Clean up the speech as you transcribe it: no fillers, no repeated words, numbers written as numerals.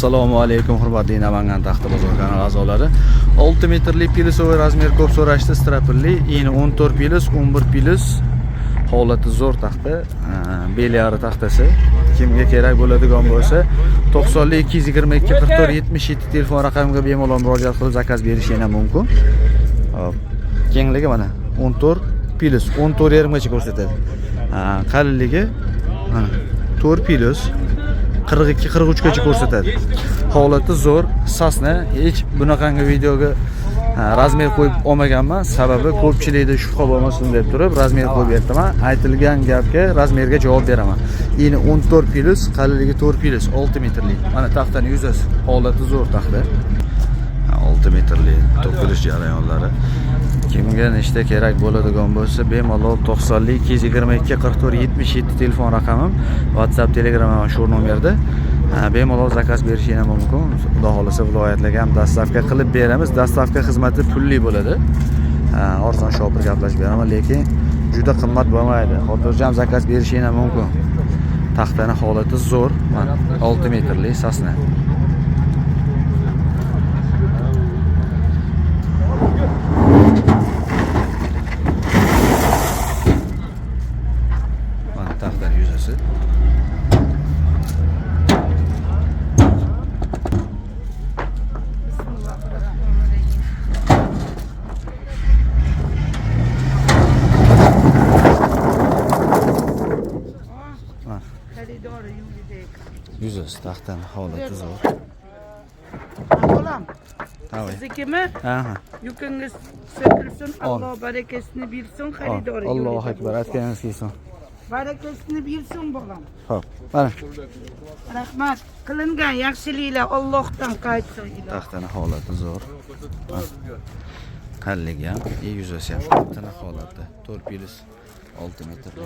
Assalomu alaykum, hurmatli Namangan taxta bozor kanali a'zolari. 6 metrli плюсовой размер ko'p so'rashdi, стропил li, eni 14 плюс, 11 плюс. Holati zo'r taxta, belyari taxtasi. Kimga kerak bo'ladigan bo'lsa, 90 222 44 77 telefon raqamiga bemalol murojaat qilib заказ berish yana mumkin. Hop. Kengligi mana 14 плюс, 14,5 gacha ko'rsatadi. Qalinligi mana 4 плюс 42 43 gacha ko'rsatadi. Holati zo'r, сосна. Hech bunaqangi videoga размер qo'yib olmaganman. Sababi ko'pchilikda shubha bo'lmasin deb turib размер qo'yib berdiman. Aytilgan gapga размер ga javob beraman. Eni 14 плюс, qalinligi 4 плюс, 6 metrli. Mana taxtani yuzasi. Holati zo'r taxta. 6 metrli to'kilish jarayonlari. Kimga nechta kerak bo'ladigan bo'lsa, bemalol 90 222 44 77 telefon raqamim, WhatsApp, Telegram mana shu nomerda. Bemalol заказ berish ham mumkin. Xudo xohlasa viloyatlarga ham доставка qilib beramiz. Доставка xizmati pulli bo'ladi. Arzon shopir gaplashib beraman, lekin juda qimmat bo'lmaydi. Xotirjam заказ berish ham mumkin. Taxtani holati zo'r. Mana 6 metrli сосна. Mana taxtani yuzasi. Bismillahirrahmanirrahim. Mana Xaridori yo'lida ekan. yuzasi, taxtani holati zo'r. Bolam, Давай. siznikimi? Aha. Yukingiz so'kilsin, Alloh barakasini bersin, xaridori Allohu yo'lida akbar, bo'lsin. aytganingiz kelsin. Barakasini bersin bolam. Xo'p, mana Rahmat. Qilingan yaxshiliklar Allohdan qaytsin ilohi. Taxtani holati zo'r. Qalinligi ham, yuzasi ham tiniq holatda. 4 плюс 6 metrli.